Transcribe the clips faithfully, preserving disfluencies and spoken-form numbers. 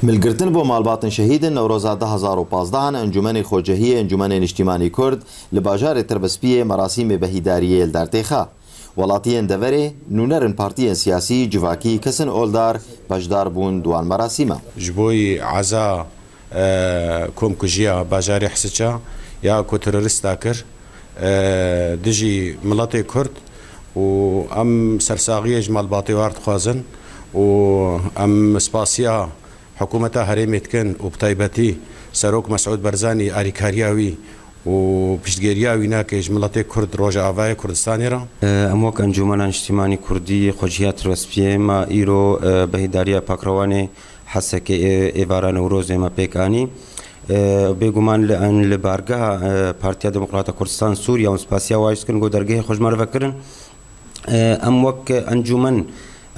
Milgirtin bo malbatin şehîdin Newroza du hezar û pazdeh an Encûmenê Xwecehiyê Encûmenê Niştîmanî Kurd li bajarê Tirbispiyê merasîmê behîdariyê li dar têxa. Welatiyên deverê, nûnerin partiyên siyasî, civakî, kesin oldar beşdar bûn di wan merasîma. Ji bo yî eza, e, komkujiya bajarê Hisiça ya ku terorîsta kir, e, dijî miletê Kurd û em sersaxiyê ji malbatê war dixwazin û em spasiya hikûmeta herêmê dikin û bi taybetî Serok Mesûd Barzanî alîkariya wî û piştgiriya wî nake ji miletê Kurd Rojavayê Kurdistanê re. Em wek Encûmena Niştîmanî Kurdî Xweciya Tirwespiyê me îro, e, behîdariya Pakrewanê Hesekê ê-, êvara Newrozê me pêk anî. E, bêguman li, em li bargeha, e, Partiya Demokrata Kurdistan Sûriye û spasiya wayîş dikin ku dergehê xwe ji me re vekirin. E, em wek encûmen,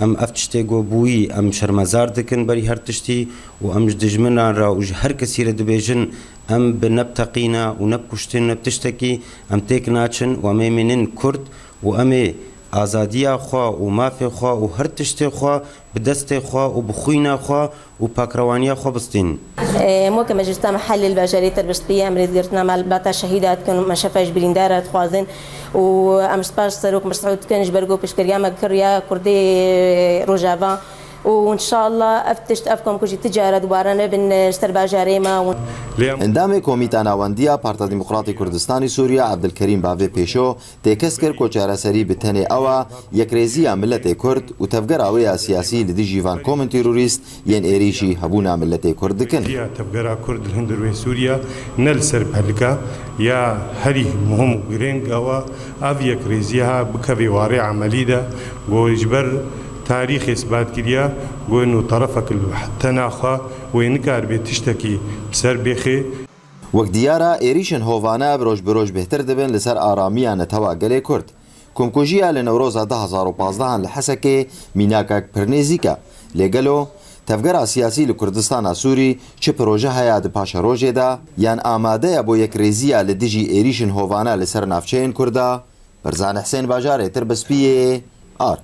em ev tiştê ku bûyî, em şermezar dikin berî her tiştî û em ji dijminan re û ji her kesî re dibêjin, em bi ne bi teqîna û ne bi kuştin ne bi tiştekî em têk naçin û em ê mînin Kurd û em ê azadiya xwe û mafê xwe û her tiştê xwe bi destê xwe û bi xwîna xwe û pakrewaniya xwe bistînin. Em weke Meclisa Mehellê li bajarê Tirbiştiyê em rêzgirtina malbata şehîda dikin û meşefa ji birîndara dixwazin û em spas Serok Mesûd dikin ji ber ku piştgiriya me kiriya Kurdê Rojava û înşallah ev tişt, ev komkujî ti cara dubare nebin, e, ser bajarê me û Endamê Komîta Nawendiya Parta Demokratê Kurdistanê Sûriye Evdilkerîm Bavê Pêşo têkez kir ku çareserî bi tenê ew e, yekrêziya miletê Kurd û tevgera wê ya siyasî li dijî van komên terorîst yên êrîşî hebûna miletê Kurd dikin. Tevgera Kurd li hundir wê Sûriye ne li ser pelika ya herî muhim û girêng ew e, ev yekrêziya bikeve warê emelî de, ku ji ber tarîxê isbat kiriye, ku nû terefek li tena xwe wê nikaribe tiştekî bi ser bêxê. Wek diyar e, êrîşên hovane bi roj bi roj bêhtir dibin li ser aramiya netewa gelê Kurd. Komkujiya li Newroza du hezar û pazdeh an li Hesekê mînakek pir nêzîk e. Lê gelo tevgera siyasî li Kurdistana Sûrî çi proje heye di paşerojê de, yan amade ye bo yekrêziya li dijî êrîşên hovane li ser navçeyên Kurda? Barzanî Husên, bajarê Tirbispiyê, Ar.